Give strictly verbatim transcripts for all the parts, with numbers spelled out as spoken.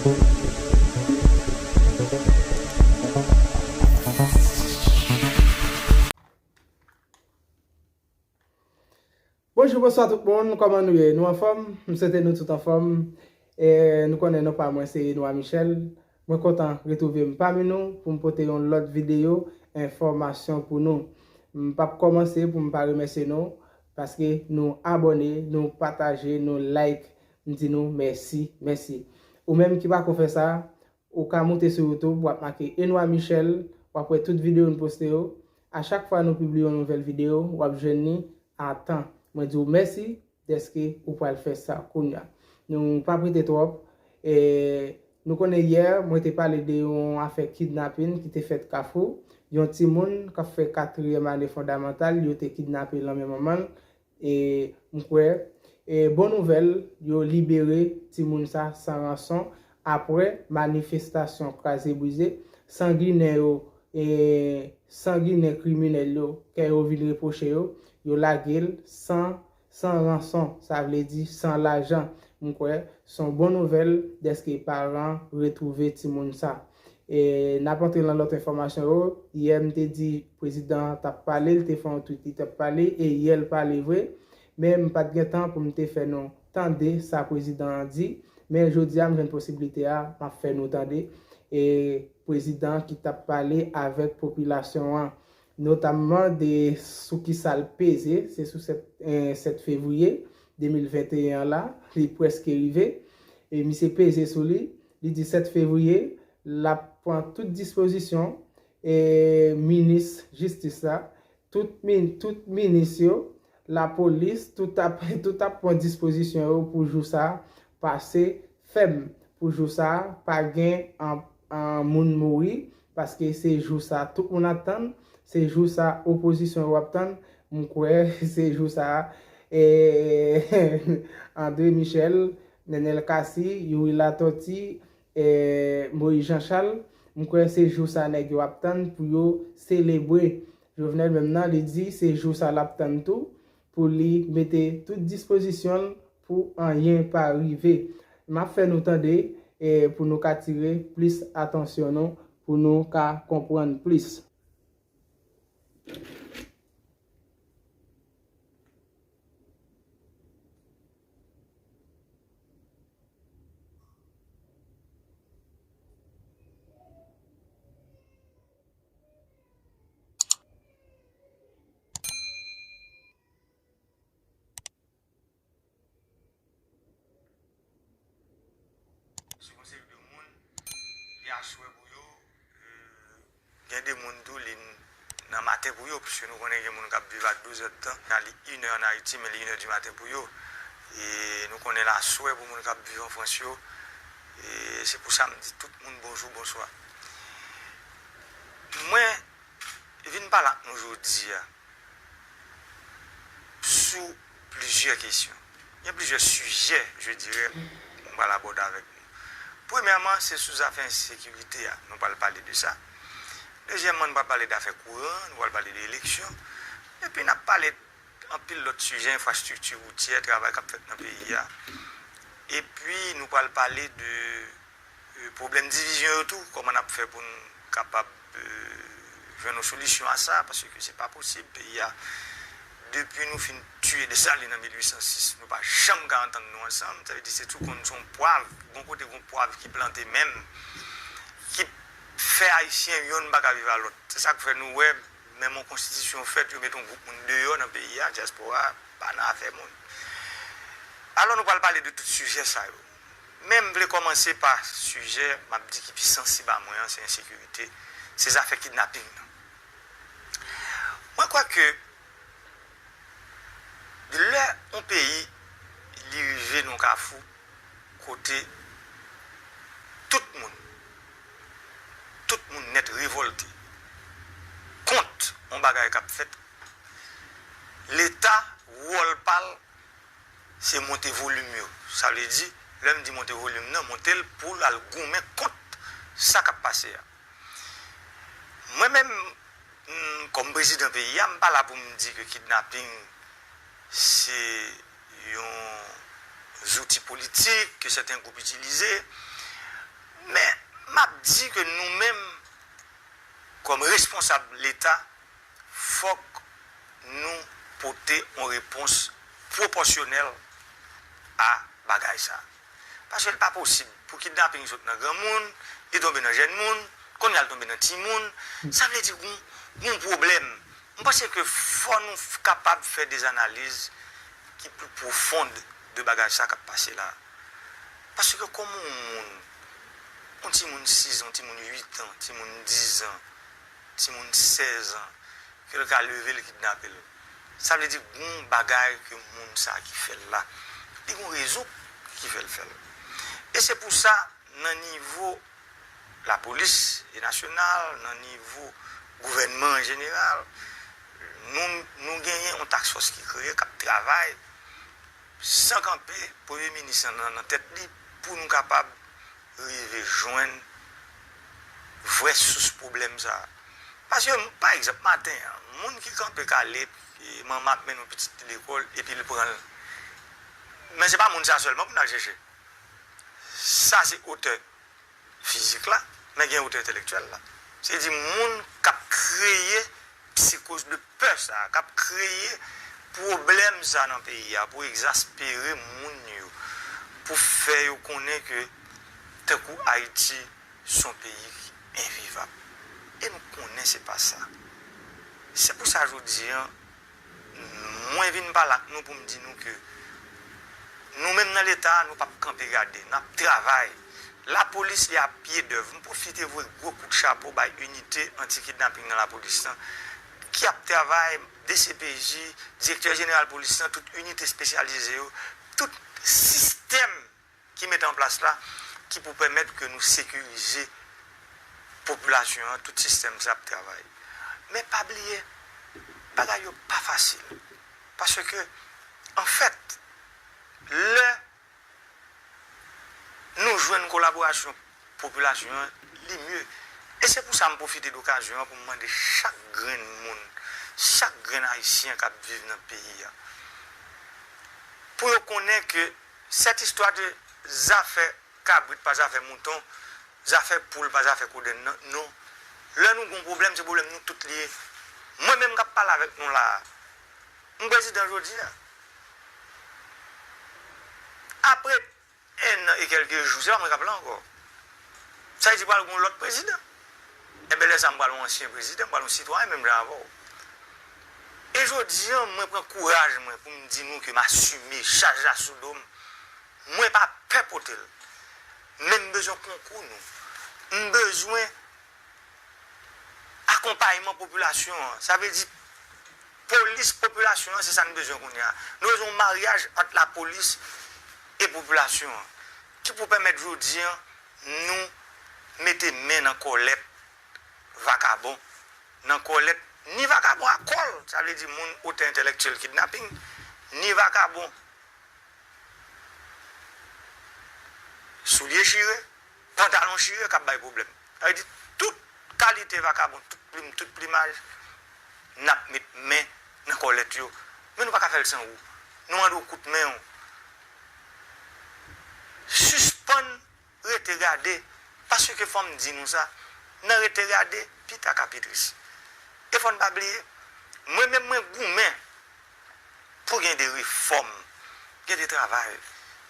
Bonjou, bonswa tout moun, kòman nou ye? Nou anfòm? M swete nou tout anfòm. E, nou konnen non pa mwen se Enoa Michel. Mwen kontan retwouve m pami nou pou m pote yon lòt videyo enfòmasyon pou nou. M p ap kòmanse pou m pa remèsye nou, paske nou abòne, nou pataje, nou like. M di nou mèsi, mèsi. Ou menm ki pako fè sa, ou ka moute sou YouTube, w ap make Enoa Michel, w ap wè tout videyo n poste yo. A chak fwa nou pibliye yon nouvèl videyo, w ap jwenn li a tan. Mwen di w mèsi dèske ou pral fè sa kounye a. Nou p ap rete twòp. E, nou konnen yè, mwen te pale de yon afè kidnapin ki te fèt Kafou. Yon timoun k ap fè katriyèm ane fondamantal, yo te kidnape l nan men manman l. E, m kwè, e, bon nouvèl, yo libere timoun sa san ranson apre manifestasyon kraze brize. Sanginè yo, e, sanginè kriminèl yo, kè yo vin repwoche yo, yo lage l san, san ranson, sa vle di san lajan. M kwè se yon bon nouvèl dèske paran retwouve timoun sa. E, n ap antre nan lòt enfòmasyon yo. Yè m te di prezidan an t ap pale, li te fè yon tweet, li t ap pale, e yè l pale vre. Men m pa t gen tan pou m te fè nou tande sa prezidan an di. Men jodi a, m jwenn posiblite a, m ap fè nou tande. E prezidan an ki t ap pale avèk popilasyon an, notamman de sou kisa l peze, se sou sèt, eh, sèt fevriye de mil venteyen an la, li prèske rive. E misye peze sou li, li di sèt fevriye, l ap pran tout dispozisyon, e minis jistis la, tout, min, tout minis yo, lapolis, tout ap, tout ap pran dispozisyon yo pou jou sa a pase fèm, pou jou sa a pa gen an, an moun mouri, paske se jou sa a tout moun ap tann, se jou sa a opozisyon yo ap tann, m kwè se jou sa a, e, André Michel, Nenel Cassy, Youri Latortue, e, Moïse Jean Charles, m kwè se jou sa nèg yo ap tann pou yo selebre. Jovenel menm nan, li di se jou sa l ap tann tou pou li mete tout dispozisyon l pou anyen pa rive. M ap fè nou tande, e, pou nou ka tire plis atansyon nou, pou nou ka konprann plis. Se yon seri de moun, li aswè pou yo, e, gen de moun tou, li nan maten pou yo, piske nou konnen gen moun k ap viv a douz è d tan, nan li inè an Ayiti, men li inè di maten pou yo. E nou konnen l aswè pou moun k ap viv an Frans yo. E se pou sa m di tout moun bonjou, bonswa. Mwen vin pale ak nou jodi a sou plizyè kesyon. Gen plizyè sijè, je dirais, mwen pral abòde avèk nou. Premyèman, se sou zafè ensekirite a, nou pral pale de sa. Dezyèmman, nou pral pale de afè kouran, nou pral pale de eleksyon. Epi n ap pale anpil lòt sijè, enfrastrikti woutyè, travay k ap fèt nan peyi a. Epi nou pral pale de e, pwoblèm divizyon yo tou, kòman n ap fè pou n kapab, e, jwenn yon solisyon a sa, paske se pa posib, peyi a, depi nou fin tiye Desalin an mil uit san sis, nou pa janm ka antann nou ansanm, sa vle di se tou konn se yon pwav, gon kote gon pwav ki plante menm, ki fè Ayisyen yonn pa ka viv a lòt. Se sa k fè nou wè, menm yon konstitisyon fèt, yo met yon gwoup moun deyò nan peyi a, dyaspora pa nan afè moun. Alò, nou pral pale de tout sijè sa yo. Men m vle kòmanse pa sijè, m ap di ki pi sansib a mwen an, se ensekirite, se zafè kidnaping nan. Mwen kwè ke lè yon peyi li rive nan kafou kote tout moun, tout moun nèt revòlte kont yon bagay k ap fèt, Leta, wòl pa l, se monte volim yo. Sa vle di, lè m di monte volim nan, monte l pou l al goumen kont sa k ap pase a. Mwen menm, m, kòm prezidan peyi a, m pa la pou m di ke kidnaping se yon zouti politik ke sèten gwoup itilize. Men, m ap di ke nou menm, kòm responsab Leta, fòk nou pote yon repons pwopòsyonèl a bagay sa. Paske l pa posib pou kidnaping sot nan granmoun, li tonbe nan jèn moun, kounye a l tonbe nan timoun. Sa vle di gon, gon pwoblèm. M panse ke fò nou f- kapab fè de analiz ki pli pwofond de bagay sa k ap pase la. Paske kòman yon moun, yon timoun sis an, yon timoun uit an, timoun diz an, timoun sèz an, ke l ka leve l kidnape l. Sa vle di gon bagay ke moun sa ki fè l la. Li gon rezon ki fè l fè l. E se pou sa, nan nivo lapolis e nasyonal, nan nivo gouvènman an jeneral, nou, nou genyen yon task force ki kreye, k ap travay san kanpe, premye minis lan nan, nan tèt li, pou nou kapab rive jwenn vrè sous pwoblèm sa a. Paske, pa egzanp, maten an, moun ki kanpe kale, e manman ap mennen yon pitit li lekòl, epi l pran l. Men se pa moun sa sèlman pou n al chèche. Sa se otè fizik la, men gen otè entèlektyèl la. Se di moun k ap kreye psikoz de pè sa, k ap kreye pwoblèm sa nan peyi a, pou egzaspere moun yo, pou fè yo konnen ke tankou Ayiti se yon peyi ki envivab. E nou konnen se pa sa. Se pou sa jodi an, mwen vin pale ak nou pou m di nou ke nou menm nan Leta, nou p ap kanpe gade, n ap travay. Lapolis, li a pye dèv. M pwofite voye gwo kout chapo bay inite anti-kidnaping nan lapolis lan, ki ap travay, D C P J, direktè jeneral polis lan, tout inite espesyalize yo, tout sistèm ki mete an plas la, ki pou pèmèt ke nou sekirize popilasyon an, tout sistèm sa ap travay. Men pa bliye, bagay yo pa fasil. Paske, anfèt, lè nou jwenn kolaborasyon popilasyon an, li mye. E se pou sa m pwofite de okazyon an pou m mande chak grenn moun, chak grenn Ayisyen k ap viv nan peyi a, pou yo konnen ke cette histoire de zafè kabrit pa zafè mouton, zafè poul pa zafè kodenn nan, non. Lè nou gon pwoblèm, se pwoblèm nou tout li ye. Mwen menm k ap pale avèk nou la a, m prezidan jodi a. Apre en an e kèlke jou, se pa mwen k ap la ankò. Sa vle di pral gon lòt prezidan. Enben, lè sa a, m pral yon ansyen prezidan, m pral yon sitwayen menm jan avè w. E jodi an, mwen pran kouraj mwen pou m di nou ke m asime chaj la sou do m. Mwen pa pè pote l. Men m bezwen konkou nou. M bezwen akonpayman popilasyon an. Sa vle di, polis popilasyon an, se sa n bezwen kounye a. Nou bezwen yon maryaj ant lapolis e popilasyon an, ki pou pèmèt jodi an, nou mete men nan kòlèt vakabon, nan kòlèt ni vakabon a kòl, sa vle di moun otè entèlektyèl kidnaping, ni vakabon soulye chire, pantalon chire k ap bay pwoblèm. Sa vle di, tout kalite vakabon, tout plim, tout plimaj, n ap met men nan kòlèt yo. Men nou pa ka fè l san ou. Nou mande w kout men w. Sispann rete gade, paske fò m di nou sa, nan rete gade, pita ka pi tris. E fò n pa bliye, mwen menm mwen goumen pou gen de refòm, gen de travay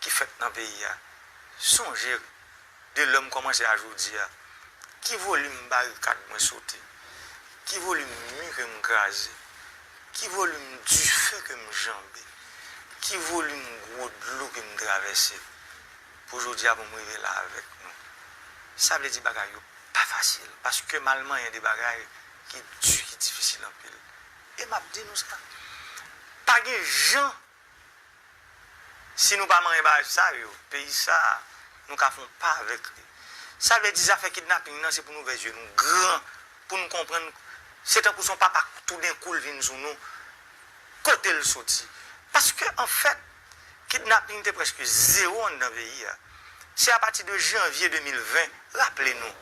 ki fèt nan peyi a. Sonje, de lè m kòmanse a jodi a, ki volim barikad mwen sote, ki volim mi ke m kraze, ki volim dife ke m janbe, ki volim gwo dlo ke m travèse, pou jodi a pou m rive la avèk nou. Sa vle di bagay yo pa fasil, paske m al manyen de bagay ki di, ki difisil anpil. E m ap di nou sa, pa gen jan, si nou pa manyen bagay sa yo, peyi sa a, nou ka fè yon pa avèk li. Sa vle di zafè kidnaping nan, se pou nou ouvè zye nou gran, pou nou konprann, se tankou se yon papa toudenkou l vin sou nou, kote l soti. Paske, anfèt, kidnaping te prèske zewo anndan peyi a. Se apati de janvye de mil ven, raple nou,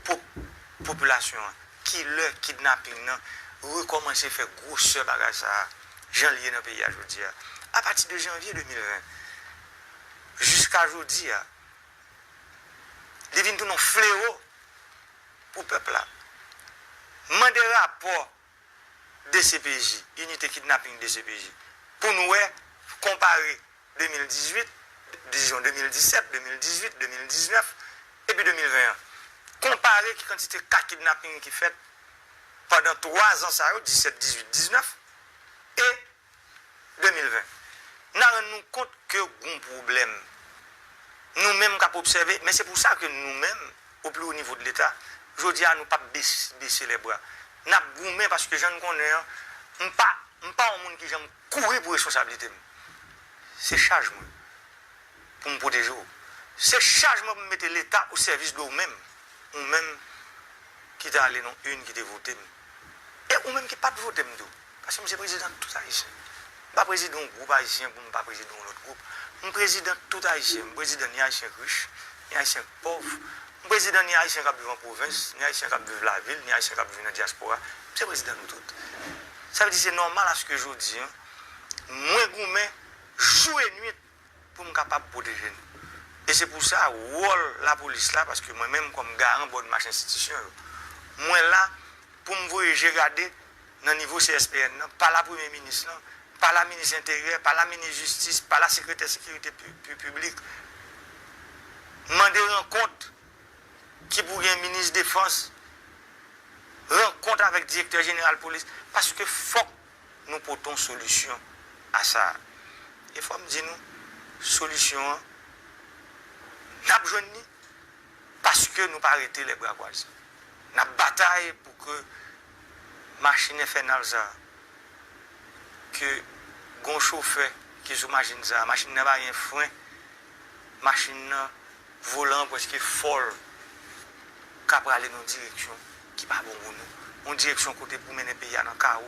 po-, popilasyon an, ki lè kidnaping nan rekòmanse fè gwosè bagay sa a, jan l ye nan peyi a jodi a. Apati de janvye de mil ven, jiska jodi a, Li vin tounen yon flewo pou pèp la. Mande rapò D C P J, inite kidnaping D C P J, pou nou wè, konpare de mil dizuit, dizon de mil disèt, de mil dizuit, de mil diznèf, epi de mil ven an. Konpare ki kantite ka kidnaping ki fèt pandan twa zan sa yo, disèt, dizuit, diznèf, e de mil ven. N a rann nou kont ke gon pwoblèm. Nou menm k ap obsève, men se pou sa ke nou menm, o pli wo nivo de Leta, jodi a nou p ap bes-, bese lè bra. N ap goumen paske jan n konnen an, m pa, m pa yon moun ki janm kouri pou responsablite m. Se chaj mwen pou m pwoteje w. Se chaj mwen pou m mete Leta o sèvis de ou menm. Ou menm ki te ale nan urn, ki te vote m. E ou menm ki pa t vote m tou. Paske m se prezidan tout Ayisyen. M pa prezidan yon gwoup ayisyen pou m pa prezidan yon lòt gwoup. M prezidan tout Ayisyen. M prezidan ni Ayisyen k rich, ni Ayisyen k pòv. M prezidan ni Ayisyen k ap viv an pwovens, ni Ayisyen k ap viv lavil, ni Ayisyen k ap viv nan dyaspora. M se prezidan nou tout. Sa vle di se nòmal aske jodi a, mwen goumen jou e nuit pou m kapab pwoteje nou. E se pou sa, wòl lapolis la, paske mwen menm kòm garan bòn mach enstitisyon yo, mwen la pou m voye je gade nan nivo C S P N nan, pa la premye minis lan, pa la minis enteryè, pa la minis jistis, pa la sekretè sekirite pi-, pi-, piblik, mande rankont ki pou gen minis defans, rankont avèk direktè jeneral polis, paske fòk nou pote yon solisyon a sa a. E fò m di nou, solisyon an, n ap jwenn li, paske nou pa rete lè bra kwaze. N ap batay pou ke machin enfènal sa a, ke gon chofè ki sou machin sa a, machin nan pa gen fren, machin nan, volan an prèske fòl, ka prale nan yon direksyon ki pa bon pou nou. Yon direksyon kote pou mennen peyi a nan kawo,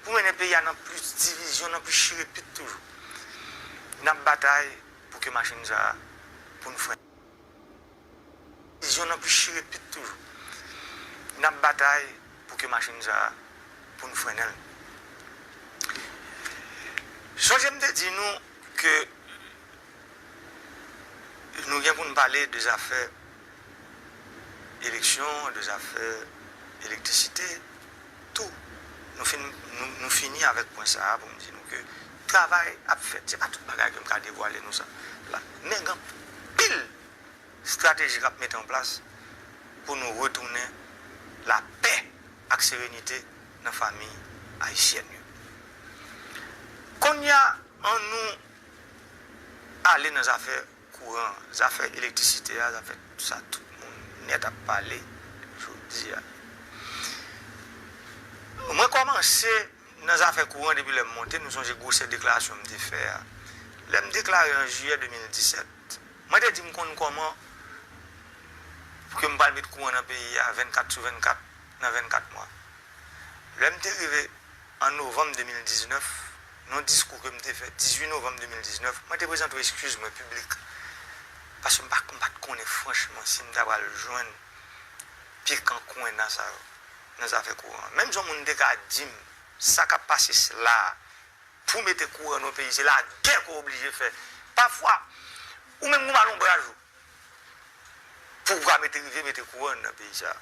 pou mennen peyi a nan plis divizyon, nan plis chirepit toujou. N ap batay pou ke machin sa a, pou n frennen. Divizyon nan plis chirepit toujou. N ap batay pou ke machin sa a, pou n frennen l. Sonje m te di nou ke nou gen pou n pale de zafè eleksyon, de zafè elektrisite, tou. Nou fin, nou, nou fini avèk pwen sa a pou m di nou ke travay ap fèt. Se pa tout bagay ke m ka devwale nou sa la. Men gen anpil estrateji k ap mete an plas pou nou retounen lapè ak serenite nan fanmi ayisyèn yo. Kounye a, ann nou ale nan zafè kouran, zafè elektrisite a, zafè sa tout moun nèt ap pale jodi a. Mwen kòmanse nan zafè kouran depi lè m monte, nou sonje gwosè deklarasyon m te fè a. Lè m deklare an jiyè de mil disèt, mwen te di m konn kòman pou ke m pral met kouran nan peyi a vennkat sou vennkat nan vennkat mwa. Lè m te rive an novanm de mil diznèf, nan yon diskou ke m te fè dizuit novanm de mil diznèf, mwen te prezante yon eskiz mwen piblik. Paske m pa, m pa t konnen franchman si m ta pral jwenn pye kan kwen nan sa yo, nan zafè kouran. Menm jan moun te ka di m, sa k ap pase la a, pou mete kouran nan yon peyi, se lagè ke w oblije fè. Pafwa, ou menm ou mal onbraj ou pou w ka mete, rive mete kouran nan peyi sa a.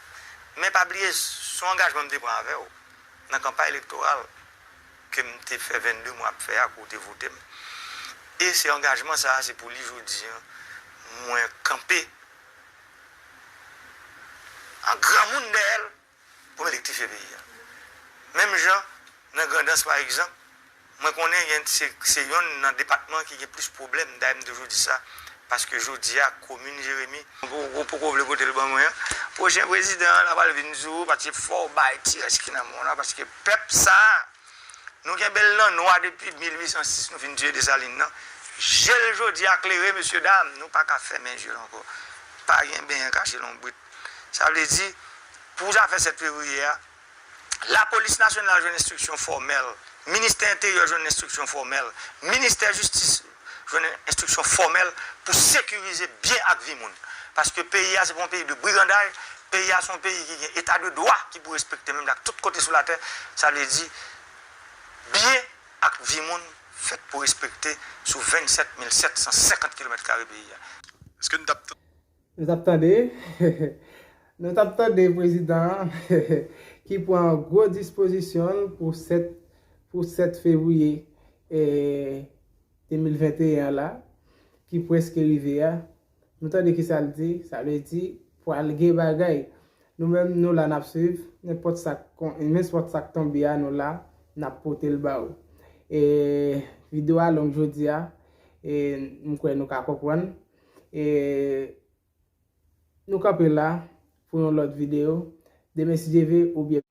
Men pa bliye, se yon angajman m te pran avè w nan kanpay elektoral ke m te fè vennde mwa ap fè a, ke w te vote m. E se angajman sa a, se pou li jodi a, mwen kanpe an granmoun dèyè l pou m elektrifye peyi a. Menm jan, nan Grandans, pa egzanp, mwen konnen gen, se, se yonn nan depatman ki gen plis pwoblèm, dayè m toujou di sa, paske jodi a, komin Jeremi, ou, ou poko vle pote l ban mwen an, pwochen prezidan an, l a pral vin sou ou, paske fò w bay ti rès ki nan men w la, paske pèp sa a, nou kenbe l nan nwa depi mil uit san sis, nou fin tiye Desalin nan. Je l jodi a klere, mesye dam, nou pa ka fèmen je l ankò. Pa gen benyen kache lonbrit. Sa vle di, pou zafè sèt fevriye a, Lapolis Nasyonal jwenn enstriksyon fòmèl, Ministè Enteryè jwenn enstriksyon fòmèl, Ministè Jistis jwenn enstriksyon fòmèl pou sekirize byen ak vi moun. Paske peyi a se pa yon peyi de briganday, peyi a se yon peyi ki gen eta de dwa ki pou respekte menm jan tout kote sou latè. Sa vle di, byen ak vi moun fèt pou respekte sou vennsèt mil sèt san senkant kilomèt kare peyi a. Èske n t ap Nou t ap tande, nou t ap tande prezidan an ki pran gwo dispozisyon l pou sèt, pou sèt fevriye, eh, de mil venteyen an la, ki prèske rive a. Nou tande ki sa l di, sa vle di pral gen bagay. Nou menm, nou la n ap swiv, nenpòt sa k kon-, nenpòt sa k tonbe a, nou la, n ap pote l ba ou. E videyo a long jodi a, e m kwè nou ka konprann. E nou kanpe la pou yon lòt videyo. Demen, si Dye vle, oubyen